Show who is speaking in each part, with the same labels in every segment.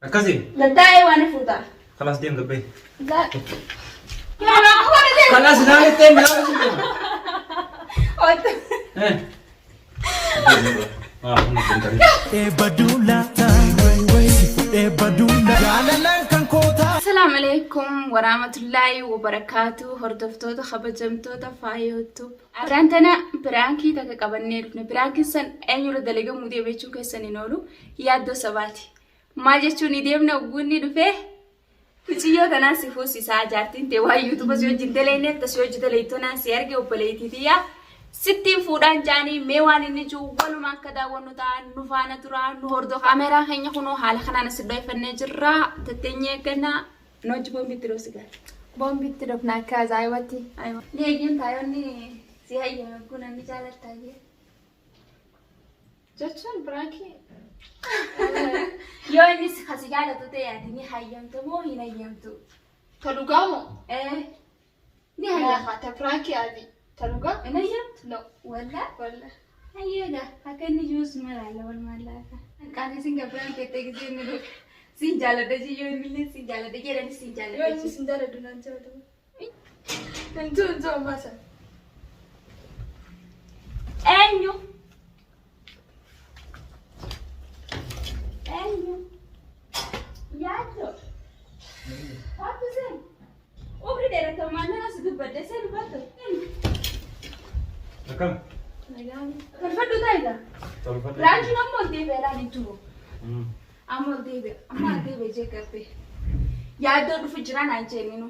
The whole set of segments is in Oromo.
Speaker 1: Akkasii?
Speaker 2: Gaddaa'ee waan fuuta.
Speaker 1: Kalaas deem gabbee.
Speaker 2: Laa.
Speaker 1: Kalaas ilaalee deem ilaalee deem.
Speaker 2: Otu.
Speaker 1: Eh.
Speaker 2: Asalaamu alaikum warahmatullaahi wabarakaatu hordoftoota kabajamtoota faayootu. Arraan tana piraankii takka qabannee dhufne. Piraankiin san eenyurra dalagamuu deema jechuun keessan hin oolu. Yaaddoo sabaati. Maal jechuun ni deemna ogguunni dhufee Muciyyoo tanaan si fuusisaa jaartiin tee waan yuutuuba si wajjin daleyneef ta si wajji daleytu tanaan si arge obboleeytii tiyya sittiin fuudhaan jaanii mee waan inni jiru walumaan akka daawwannu ta'a nu faana turaa nu hordofa. Kaameeraa keenya kunoo haala kanaan as dhoyfannee jirra tatteenyee eeggannaa nu wajji boombii itti dhoosi gaara.
Speaker 3: Boombii itti dhofna akka ajaa'ibatti.
Speaker 2: Ni eeyyamtaa yoo inni si hayyame kun inni jaalattaa jee.
Speaker 3: Jechuun biraankii.
Speaker 2: Yoo inni si kasi jaalatu ta'e ati ni hayyamtu moo hin hayyamtu?
Speaker 3: Ta dhugaa moo?
Speaker 2: Eh, ni hayyama.
Speaker 3: Haa ta biraankii adii. Ta dhugaa?
Speaker 2: Hin hayyamtu?
Speaker 3: No.
Speaker 2: Wallaa?
Speaker 3: Walla.
Speaker 2: Hayyeega akka inni jirus malaala wal mallaaka. Qaanii sin gabbiraan keettee gisee inni dhufe. Sin jaaladha jee yoo inni illee sin jaaladha jedhanis sin
Speaker 3: Yoo
Speaker 2: jaaladha
Speaker 3: inni
Speaker 2: jee.
Speaker 3: sin jaaladhu naan jaalatu. Intuu intuu ammaa sana.
Speaker 2: Eenyu? Eenyu? Yaaddo. Waatu seen. Umri dheerata maal si dubbadde seen dubbaddu.
Speaker 1: Akkam?
Speaker 3: Nagaan.
Speaker 2: Tolfadhu taayita.
Speaker 1: Tolfadhu.
Speaker 2: Raajiin amma ol deebi'ee laal hin turu. Amma ol deebi'a. Amma ol deebi'e jee gabbe. Yaaddoo dhufu jira naan jeeninu.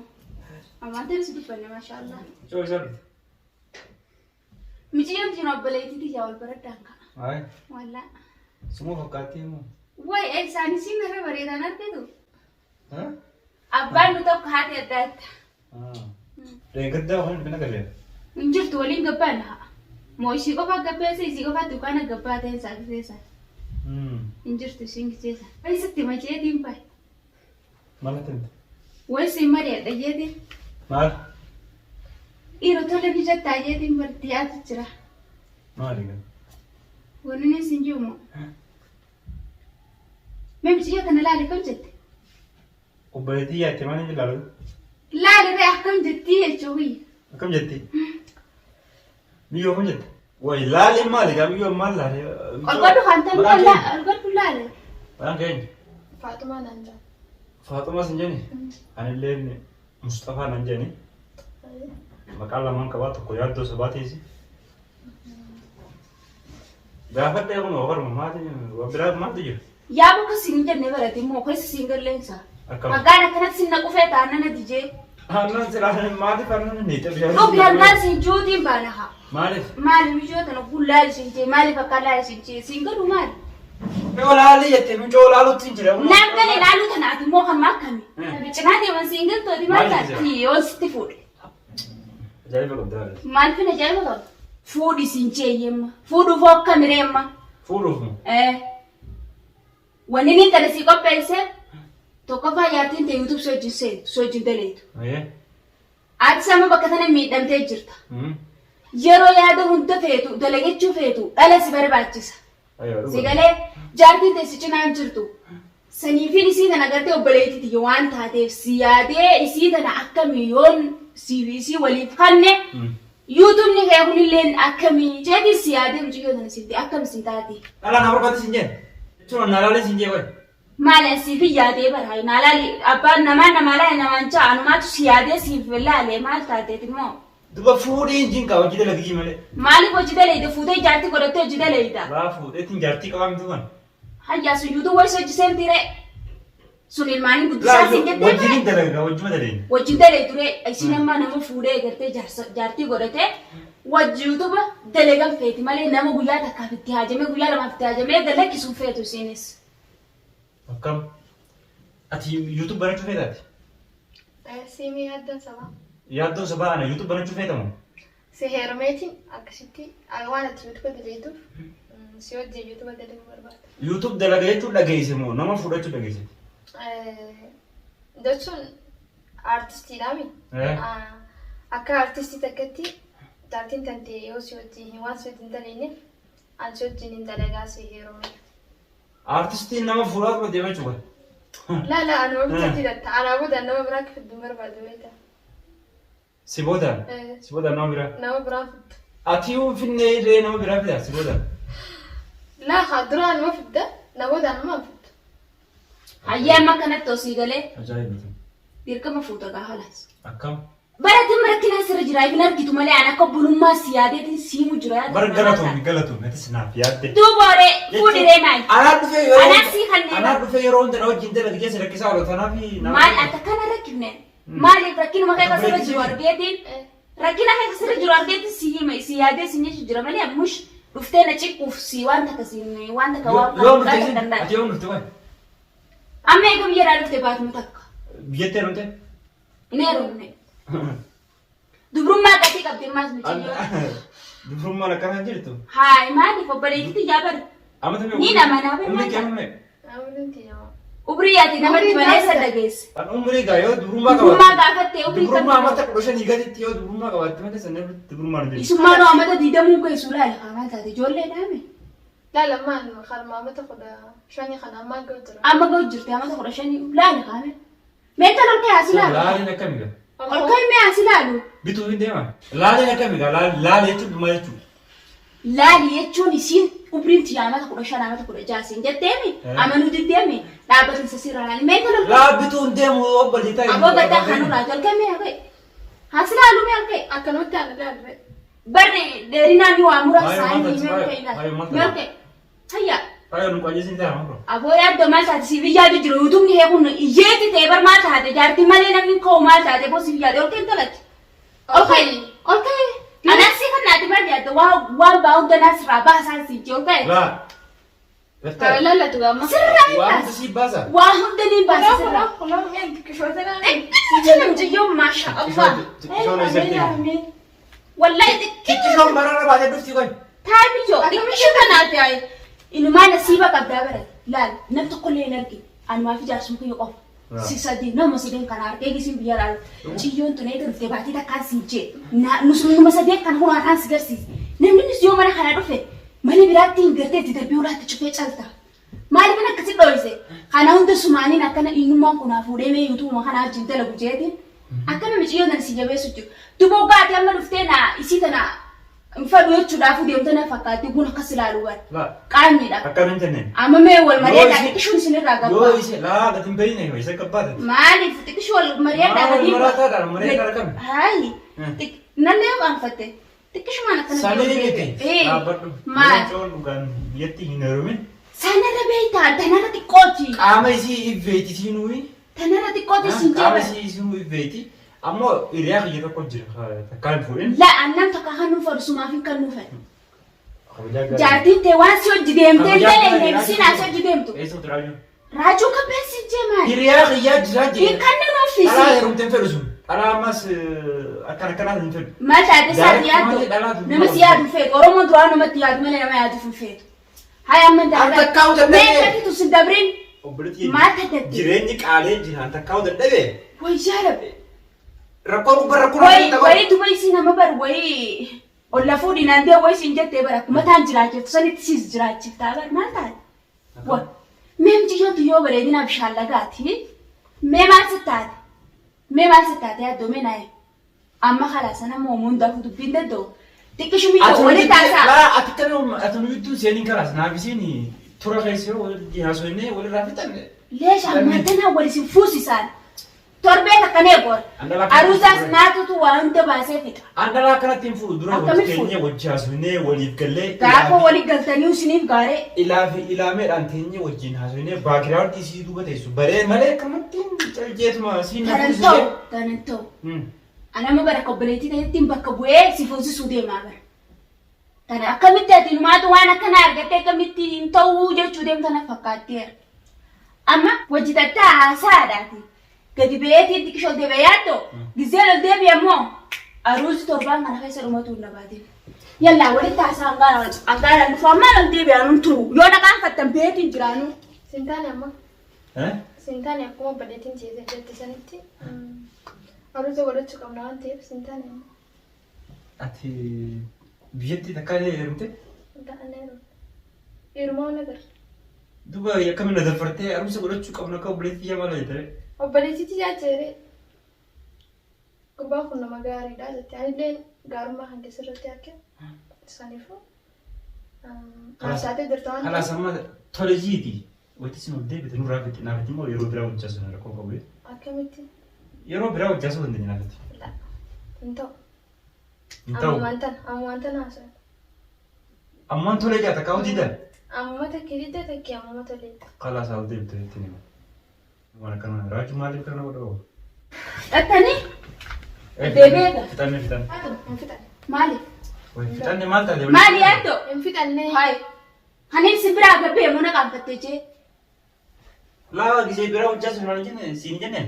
Speaker 2: Ammaan ta'e si dubbanne maashaallah.
Speaker 1: Coo isa dhufte.
Speaker 2: Miciyyoon tiyyoon obboleettii tiyyaa wal baradhaan ka'a.
Speaker 1: Ayi.
Speaker 2: Wallaa.
Speaker 1: Sumuu fakkaattii immoo.
Speaker 2: Way isaanis narra bareedan argatu.
Speaker 1: Ha?
Speaker 2: Abbaan nu tokko haati adda adda.
Speaker 1: Deeggaddaa waan hin agarree.
Speaker 2: Hin jirtu waliin gabbaan haa. Moo isii qofa gabbeessa isii qofa dukkaana gabbaa ta'e isaa giseessa. Hin jirtu isiin giseessa. Way sitti maceetiin baay.
Speaker 1: Maal natti himte?
Speaker 2: Way siin mari'adha jeetiin.
Speaker 1: Maal?
Speaker 2: Dhiira tole ni jettaa jeetiin barti yaatu jira.
Speaker 1: Maali gaa?
Speaker 2: Wanni inni siin jiru moo? Mee mucayyoo tana laali kam jette?
Speaker 1: Obboleettii yaatte maal hin ilaalu?
Speaker 2: Laali ree akkam jettii jechuu kiyya.
Speaker 1: Akkam jetti? Miyyoo akkam jette? Way laali maali gaa miyyoo maal laali?
Speaker 2: Olgodhu kan ta'u
Speaker 1: Maqaan keenya?
Speaker 2: olgodhu laali.
Speaker 1: Maqaan keenya?
Speaker 3: Faaxumaa naan jaa.
Speaker 1: Faaxumaa sin jedhani? Anillee Musxafaa nan jedhani. Maqaa lamaan qabaa tokko yaaddoo sabaatiisi. Gaafadhee kun ofaruma maati waan biraa maaltu jira?
Speaker 2: Yaa bakka siin hin jenne barate immoo keessa siin galleensa.
Speaker 1: Akkam?
Speaker 2: Haggaan akkanatti sin naqu feeta aannan adijee.
Speaker 1: Aannan silaa maaliif aannan hin hiixee bishaan?
Speaker 2: Dhugi hangaan siin juutiin baana haa.
Speaker 1: Maaliif?
Speaker 2: Maali mijoota na kun laali siin jee maaliif akka laali siin jee siin galu maali?
Speaker 1: Mee olaalii jettee mucoo olaaluutti hin jira.
Speaker 2: Naan gale laaluu tana ati immoo kan maakami.
Speaker 1: Eh.
Speaker 2: Cinaa deeman siin galtooti maal
Speaker 1: Maal
Speaker 2: taati
Speaker 1: jira?
Speaker 2: yoo sitti fuudhe.
Speaker 1: Ajaa'iba qabda haadha.
Speaker 2: Maal fina ajaa'iba qaba? Fuudhi siin jee yemma. Fuudhuuf hoo akkami reemma?
Speaker 1: Fuudhuuf moo?
Speaker 2: Eh. Wanni inni tana sii qopheesse tokkoffaa jaartiin ta'e YouTube si wajjin seentu si wajjin daleetu.
Speaker 1: Ayyee.
Speaker 2: Atis amma bakka tana miidhamtee jirta. Yeroo yaada hunda feetu dalagachuu feetu dhala si barbaachisa. Si galee jaartiin tee si cinaa hin jirtu. Saniifin isii tana gartee obboleettii tiyya waan taateef si yaadee isii tana akkamii yoon siif isii waliif kanne yuutubni kee kunilleen akkamii jeetii si yaadee mucayyoo tana siif akkam si taati.
Speaker 1: Dhala na barbaade sin jeen. Jechuun na laalee sin jee qoy.
Speaker 2: Maali an siif hin yaadee bara naa laali abbaan namaa namaa laali namaan ja'a anumaatu si yaadee siif laale maal taateeti immoo.
Speaker 1: Duba fuudhii hin jinkaa hojii dalagii malee.
Speaker 2: Maaliif hojii dalayda fuutee jaartii godhattee hojii dalayda.
Speaker 1: Laa fuudheetiin jaartii qabaa miti kun.
Speaker 2: Hayyaa sun yuutuu wayis hojii seentii ree. Sun ilmaanii guddisaa siin jettee
Speaker 1: Wajjin
Speaker 2: ree.
Speaker 1: dalagaa wajjuma daleenya.
Speaker 2: Wajjin dalaydu ree isiin amma nama fuudhee gartee jaartii godhatee wajji yuutuba dalagan feeti malee nama guyyaa takkaaf itti haajamee guyyaa lamaaf itti haajamee galakkisuun feetu isiinis.
Speaker 1: Akkam? Ati YouTube banachuu feetaati?
Speaker 3: Siimii yaaddoon sabaa.
Speaker 1: Yaaddoon sabaa ana YouTube banachuu feeta moo?
Speaker 3: Si heerumeetiin akkasitti waan ati YouTube daleetuuf si wajjin YouTube dalaguu barbaada.
Speaker 1: YouTube dalaga jechuun dhageesse moo nama fudhachuu dhageesse?
Speaker 3: Jechuun artistiidhaami. Akka artistii takkatti jaartiin tante yoo si wajjin waan si wajjin daleenyeef an si wajjin hin dalagaa si heerume.
Speaker 1: Artistiin nama fuudhaa ture deema jechuudha.
Speaker 3: Laa laa anuma bitatti hidhatta. Anaa booda nama biraa akka fiddu hin barbaadu beektaa.
Speaker 1: Si boodaan? Si boodaan nama biraa?
Speaker 3: Nama biraa fiddu.
Speaker 1: Ati yoo finnee illee nama biraa fida si boodaan?
Speaker 3: Laa haa dura anuma fidda na booda anuma fiddu.
Speaker 2: Hayyee amma kanatti osii galee
Speaker 1: Ajaa'iba.
Speaker 2: dirqama fuuta gaa halaas.
Speaker 1: Akkam?
Speaker 2: Baratiin rakkinaa sirra jira hin argitu malee an akka obbolummaa si yaadeetiin siimu jira yaada.
Speaker 1: Bar galatoomi galatoomi atis naaf yaadde.
Speaker 2: Duuba oree fuudhiree maali?
Speaker 1: Anaa dhufee yeroo
Speaker 2: Anaa sii kanneen
Speaker 1: anaa dhufee yeroo hunda na wajjin dalage keessa rakkisaa oolu tanaaf
Speaker 2: maal ati akkana rakkifne? Maaliif rakkinuma kee kasirra jiru argeetiin rakkina kee kasirra jiru argeetiin si hima si yaadee si jechu jira malee ammush dhuftee na ciqquuf si waan takka si waan takka waan
Speaker 1: Yoom
Speaker 2: kan
Speaker 1: dhufte isin?
Speaker 2: danda'e.
Speaker 1: Ati yoom dhufte wayi?
Speaker 2: Amma eega biyya irraa dhufte baatuma takka.
Speaker 1: Biyyatti heerumte?
Speaker 2: Hin heerumne. Dubrummaa gatii qabdi ammaas mucayyoo.
Speaker 1: Dubrummaan akkanaa jirtu?
Speaker 2: Haay maaliif obboleettitti ijaa bara?
Speaker 1: Amma tamee
Speaker 2: Ni namanaa bar
Speaker 1: Umrii
Speaker 2: maal
Speaker 1: kee
Speaker 2: ta'a?
Speaker 1: amma meeqa?
Speaker 3: Umriin tiyya.
Speaker 2: Umrii ati namatti maleessa dhageesse.
Speaker 1: An umrii gaa yoo dubrummaa
Speaker 2: Dubrummaa
Speaker 1: qabaatte.
Speaker 2: gaafatte umrii
Speaker 1: Dubrummaa
Speaker 2: kam?
Speaker 1: amata 15 gaditti yoo dubrummaa qabaatte malee sanni irratti dubrummaan hin jirtu.
Speaker 2: Isummaa noo amata 20 geessu laala kaa maal taate ijoollee dhaame.
Speaker 3: Laa lamaan harma amata 15 kana ammaa ga'u jira.
Speaker 2: Amma ga'u jirti amata 15 laala kaame. Meeshaan ol ka'e as ilaalu.
Speaker 1: Laaliin akkami gaa?
Speaker 2: Ol ka'e mee as ilaalu.
Speaker 1: Bituuf hin deemaa? Laaliin akkami gaa? Laali jechuun maal jechuudha?
Speaker 2: Laali jechuun isiin umriin tiyya amata 15 amata 16 siin jetteemi amanuu diddeemi dhaabbatinsa sirraa laali. Meeshaan ol ka'e.
Speaker 1: Laa bituu hin deemu obbolii ta'e.
Speaker 2: Aboo gaddaa kanurraa ol ka'e mee haa As ilaalu mee ol ka'e.
Speaker 3: Akkanumatti ana ilaalle.
Speaker 2: Barri dheerinaan ni waa muraasa
Speaker 1: Faayoo maal
Speaker 2: inni
Speaker 1: taate?
Speaker 2: mee ol ka'e ilaali.
Speaker 1: Faayoo maal
Speaker 2: Mee ol
Speaker 1: taate?
Speaker 2: ka'e. Hayya.
Speaker 1: Faayoo nu qajeelsin ta'a maal?
Speaker 2: Aboo yaaddo maal taate siif yaadu jiru yuutuubni hee kun iyyeeti ta'e bar maal taate jaartii malee namni ka'u maal taate boo siif yaade ol ka'e intalatti. Ol ka'e ol ka'e. Anaas kan naati maal yaadda waan baa hunda naas irraa baasaan siif jee ol ka'e.
Speaker 1: Laa.
Speaker 3: Haa
Speaker 1: Laftaa.
Speaker 3: ilaallatu gaama.
Speaker 2: Sirraa hin
Speaker 1: Waan
Speaker 2: baasa.
Speaker 1: si baasa.
Speaker 2: Waa hunda ni baasa sirraa.
Speaker 3: Kulaa kulaa mi'a xiqqishoota naani.
Speaker 2: Xiqqisho namjiyyoon maasha Allah.
Speaker 1: Xiqqishoon eessatti?
Speaker 2: Wallahi xiqqisho.
Speaker 1: Xiqqishoon bararra baatee dhufti qoy.
Speaker 2: Taamiyyoo xiqqisho kanaati ayi. Inumaa nasiiba qabdaa barate. Laal nam tokkollee hin argine. Anumaa fi jaarsuma kiyya qofa. Si sadii nama sadeen kana argee gisiin biyya laal. Ciyyoon tun eega dhuftee baatii takkaan siin jee. Numa sadeen kana huraataan si garsiise. Namni yoo mana kana dhufe mana biraatti hin gartee itti darbee ulaatti cufee calta. Maaliif akkasi dhoyse? Kana hunda sumaaniin akkana innummaan kunaa fuudhee mee yuutuuma kana wajjin dalagu jeetiin. Akkana miciyyoo tana si jabeessu jiru. Duba ugaati amma dhuftee na isii tana hin fadhu jechuudhaaf deemte na fakkaatti kun akkas ilaalu bara.
Speaker 1: Laa.
Speaker 2: Qaanyiidha.
Speaker 1: Akkana hin jenneen.
Speaker 2: Amma mee wal
Speaker 1: Yoo
Speaker 2: mari'adhaa
Speaker 1: isin-
Speaker 2: xiqqishuun isinirraa
Speaker 1: Yoo
Speaker 2: gabbaa.
Speaker 1: isin laa gati hin beekne isa gabbaate.
Speaker 2: Maaliif xiqqishuu wal mari'adhaa
Speaker 1: Maal
Speaker 2: gadi
Speaker 1: marataadhaan mari'adhaa akkami?
Speaker 2: Haayi. Nallee yoo qaanfatte xiqqishumaan akkana
Speaker 1: Sanii miti. Dhaabbadhu.
Speaker 2: Maal?
Speaker 1: Leencoon dhugaan biyyatti hin heerumin.
Speaker 2: Sanarra beektaa tanarra xiqqooti.
Speaker 1: Qaama isii ibbeeti isiinuu.
Speaker 2: Tanarra xiqqooti siin
Speaker 1: Qaama
Speaker 2: jedhan.
Speaker 1: isii isinuu ibbeeti. Ammoo hiriyaa kiyya tokko jira takkaan hin fuudhin.
Speaker 2: La annam takka kan nuuf fadhu sumaaf hin kan nuuf fadhu.
Speaker 1: Kabajaa gaarii.
Speaker 2: Jaartiin tee waan si hojii deemtee
Speaker 1: Kabajaa
Speaker 2: hin
Speaker 1: gaarii.
Speaker 2: dalagneef siin as hojii deemtu.
Speaker 1: Eessa utu raajuu?
Speaker 2: Raajuu kabbeen si jee maali?
Speaker 1: Hiriyaa kiyyaa jiraa jee.
Speaker 2: Hin kan nuuf
Speaker 1: Dhalaa
Speaker 2: fisi.
Speaker 1: heerumte hin fedhu sun. Dhalaa ammas akkana akkanaas hin fedhu.
Speaker 2: Maal taate isaati
Speaker 1: Direct
Speaker 2: yaaddu?
Speaker 1: malee dhalaatu
Speaker 2: Nama si yaadu feetu. Oromoon duraan namatti yaadu malee nama yaadu hin feetu. Haa amma
Speaker 1: An takkaa'uu dadhabee.
Speaker 2: Mee akkasitu si dabrin
Speaker 1: Obboleetti
Speaker 2: maal taate?
Speaker 1: Jireenyi qaalee jira an takkaa'uu dadhabee.
Speaker 2: Wayyaa rabbi.
Speaker 1: Rakkoo gubbaa rakkoo
Speaker 2: Wayi wayi duba isii nama bar wayi olla fuudhinaan dee wayi siin jettee bara akkuma taan jiraachiftu sanitti siis jiraachiftaa bar maal taate? Wa mee mucayyoon yoo bareedina bishaan lagaati mee maal si taate? Mee maal si taate yaaddoo mee naayi? Amma kalaas nama uumuu hundaafuu dubbiin danda'u. Xiqqishu miidhoo walitti haasaa.
Speaker 1: Ati kana ati nu gidduu seeniin kalaas naaf isiin tura keessa yoo wal haasofnee walirraa fixanne.
Speaker 2: Leesha ammaa tanaa wal isin fuusisaan. Torbee takka nee goor. Aruusaas naatutu waa hunda baasee fixa.
Speaker 1: An dhalaa akkanatti hin fuudhu dura
Speaker 2: Akkamitti
Speaker 1: wal teenyee wajji haasofnee waliif gallee.
Speaker 2: Gaafa walii galtanii isiniif gaaree.
Speaker 1: Ilaa fi ilaameedhaan teenyee wajjin haasofnee baakgiraawundii isii duuba teessu baree malee akkamittiin caljeetuma siin na
Speaker 2: Kanan
Speaker 1: fuusisee.
Speaker 2: ta'u kanan ta'u. Anama bara obboleettii ta'ettiin bakka bu'ee si fuusisuu deemaa bara. Kana akkamitti ati numaatu waan akkanaa argattee akkamitti hin ta'uu jechuu deemta na fakkaatteera. Amma hojii tattaa haasaadhaati. Gadi ba'eetiin xiqqishoo deebi'ee yaaddoo gizeen ol deebi'e immoo aruuzi torbaan kana keessa dhumatu hin dhabaatin. Yallaa walitti haasaa hangaara hangaara dhufu ammaan ol deebi'anuun turu yoo dhaqaan fattan beetiin jiraanu.
Speaker 3: Sintaane amma. Sintaane akkuma obboleettiin jeete jette sanitti aruuza godhachuu qabna waan ta'eef sintaane amma.
Speaker 1: Ati biyyatti takka illee heerumte?
Speaker 3: Sintaane heerumte. Heerumaa waan agarra.
Speaker 1: Duuba akkamiin na dafartee aruusa godhachuu qabna akka obboleettii tiyyaa maal hojjetare?
Speaker 3: Obboleettii tiyyaa jeere. Gurbaan kun nama gaariidha jette. Anillee gaarummaa kan keessa irratti arge. Saniifuu haasa'atee jirta waan
Speaker 1: Kalaas amma tole jiiti. Wanti isin ol deebite nurraa fixi naafiti immoo yeroo biraa hojjaa sana rakkoo qabu.
Speaker 3: Akkamitti?
Speaker 1: Yeroo biraa hojjaa sana dandeenya naafiti.
Speaker 3: La. Hin ta'u.
Speaker 1: Hin ta'u.
Speaker 3: Ammumaan tana ammumaan tana haasa'e.
Speaker 1: Ammaan tolee jaata kaa'u diidan.
Speaker 3: Ammuma takkee didda takkee ammuma tolee.
Speaker 1: Kalaas ol deebite ittiin hima. Waan akkana raajuu maaliif kana godha oola?
Speaker 2: Dhattanii? Deebi'eeta.
Speaker 1: Fixanne fixanne.
Speaker 3: Hin fixanne.
Speaker 2: Maali?
Speaker 1: Fixanne maal taate?
Speaker 2: Maali yaaddoo?
Speaker 3: Hin fixanne.
Speaker 2: Hayi. Haniif si biraa gabbee muna qaanfattee jee.
Speaker 1: Laa gisee biraa hojjaa sun maal jenne siin jenne.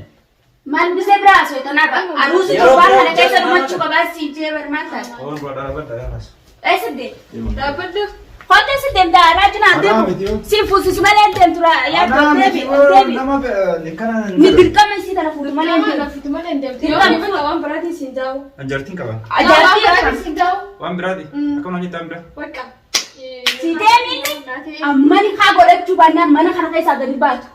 Speaker 2: Maal gisee biraa osoo tanaaf aruusi
Speaker 1: Yeroo
Speaker 2: torbaan
Speaker 1: biraa
Speaker 2: kana keessa
Speaker 1: hojjaa
Speaker 2: dhumachuu qabaa siin jee bar maal taate?
Speaker 1: Oon godhaa badhaa yaalas.
Speaker 2: Eessa deem?
Speaker 3: Dhaabbadhu.
Speaker 2: Kottu eessa deemta raajin haa
Speaker 1: Anaa miti
Speaker 2: deemu.
Speaker 1: yoo.
Speaker 2: Siin fuusisu malee hin deemtu yaaddoo
Speaker 1: Anaa
Speaker 2: deebi
Speaker 1: miti
Speaker 2: ol deebi.
Speaker 1: nama kana
Speaker 2: Ni dirqama isii tana fuudhu malee hin
Speaker 3: Nama
Speaker 2: deemtu.
Speaker 3: lafitu malee hin deemtu.
Speaker 2: Dirqama.
Speaker 3: Yoo bakka waan biraatiin siin taa'u.
Speaker 1: Anjartiin qaba.
Speaker 3: Waan
Speaker 2: Ajaa'ibsi
Speaker 3: biraatiin siin taa'u.
Speaker 1: Waan biraati. Akkuma hojjetaa waan biraa.
Speaker 3: Bakka.
Speaker 2: Si deemi ammani haa godhachuu baannaan mana kana keessaa gadi baatu.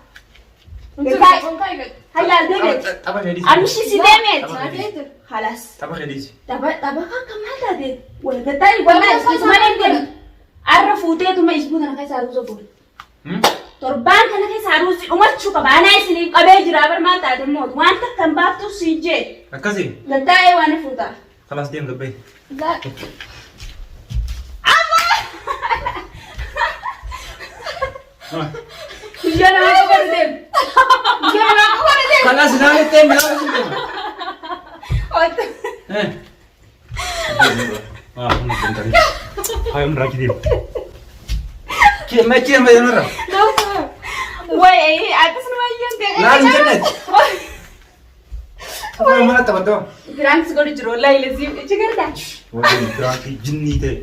Speaker 2: Hayyaa deebi.
Speaker 1: Tapha keediisi.
Speaker 2: Ammishi si deemeeti.
Speaker 1: Tapha keediisi.
Speaker 2: Halas.
Speaker 1: Tapha keediisi.
Speaker 2: Tapha tapha kan maal taate walgattaa walaa isuma malee hin deemtu. Arra fuuteetuma isbuu kana keessa aruusa fuute. Torbaan kana keessa aruusi dhumachuu qaba. Anaa isiniif qabee jira bar maal taate immoo waan takka hin baaftu siin jee.
Speaker 1: Akkasii.
Speaker 2: Gattaa'ee waan fuuta.
Speaker 1: Kalaas deem gabbee.
Speaker 2: Guyyaa nama qofa deem. Guyyaa nama qofa deem.
Speaker 1: Kalaas ilaalee deem ilaalee deem. Hayo mraki deem. Kee ma yanara.
Speaker 2: Wayii akkasuma iyyuu ta'e.
Speaker 1: Laal internet. Tapha mana taphatoo.
Speaker 2: Biraanks godhu jiru wallaahi lezii ichi gargaa.
Speaker 1: Wajjin piraanki jinnii ta'e.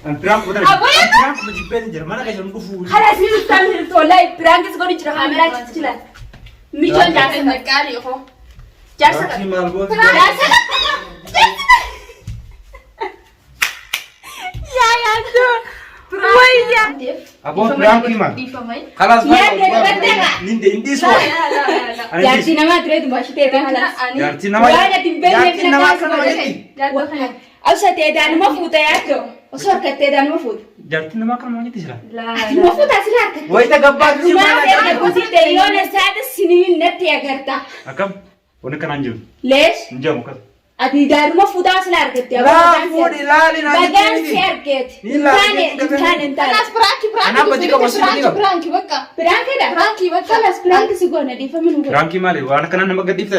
Speaker 1: An piraank godhan.
Speaker 2: Aboo!
Speaker 1: Piraank jibbeen jira mana keessa nu dhufu.
Speaker 2: Kalaas ni dhuftaan jirtu wallaahi biraankis godhu jira kaameraa achitti jira. Michoon jaarsa qaba.
Speaker 3: Qaali hoo.
Speaker 2: Jaarsa
Speaker 1: Piraanki
Speaker 2: qaba.
Speaker 1: maal gooti?
Speaker 2: Jaarsa qaba. Yaa yaaddoo. Wayyaa.
Speaker 1: Aboo piraanki maal? Kalaas
Speaker 2: Yaa darbattee kaa.
Speaker 1: Ninde hindi soo.
Speaker 2: Jaarsi namaa turee dubaashitee kan kalaas.
Speaker 1: Jaartii namaa.
Speaker 2: Waan ati hin beekneef
Speaker 1: Jaartii namaa akkana jetti.
Speaker 2: Absa ta'e daanuma fuuta yaaddoo. Osoo harkattee daanuma fuuta.
Speaker 1: Jaartii namaa akkana jetti jira.
Speaker 2: Ati ma fuuta asirraa harkattee.
Speaker 1: Wayita gabbaa jiru.
Speaker 2: Maal erga gosite yoon isaati siniin natti agarta.
Speaker 1: Akkam? Wanni akkanaa hin jiru.
Speaker 2: Leesh
Speaker 1: Hin jiru akkas.
Speaker 2: ati daanuma fuutaa asirraa harkattee.
Speaker 1: Laa fuudhi laali naa
Speaker 2: Bagaan
Speaker 1: jetti
Speaker 2: si
Speaker 1: miti.
Speaker 2: argeeti.
Speaker 1: Ni laali
Speaker 2: Hin taane
Speaker 1: jetti
Speaker 2: hin taane hin taane.
Speaker 3: Kanaas piraanki
Speaker 1: Anaa badii qaba, si badii qaba.
Speaker 3: piraanki bakka.
Speaker 2: Piraankidha.
Speaker 3: Piraankii bakka.
Speaker 2: Kalas piraanki si goona dhiifama nu godha.
Speaker 1: Piraankii maali? Waan akkanaa nama gadhiifta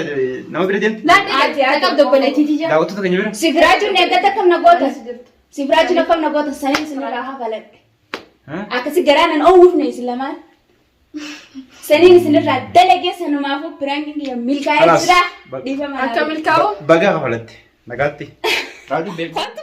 Speaker 1: nama bira deemti.
Speaker 2: Ati ati obboleettii tiyya.
Speaker 1: Daawwattoota keenya bira.
Speaker 2: Si firaachuun eeggatti akkam na goota. Si firaachuun akkam na goota saniin isin irraa hafaladhe. Akkasi garaa nan oowwufne isin lamaan. Saniin isinirraa dalagee sanumaafuu piraankiin kiyya milkaa'ee
Speaker 1: Kalaas.
Speaker 2: jira. Dhiifama.
Speaker 3: Akka milkaa'u.
Speaker 1: Bagaa kafalatte. Nagaatti. Raajuu beeku.
Speaker 2: Kottu.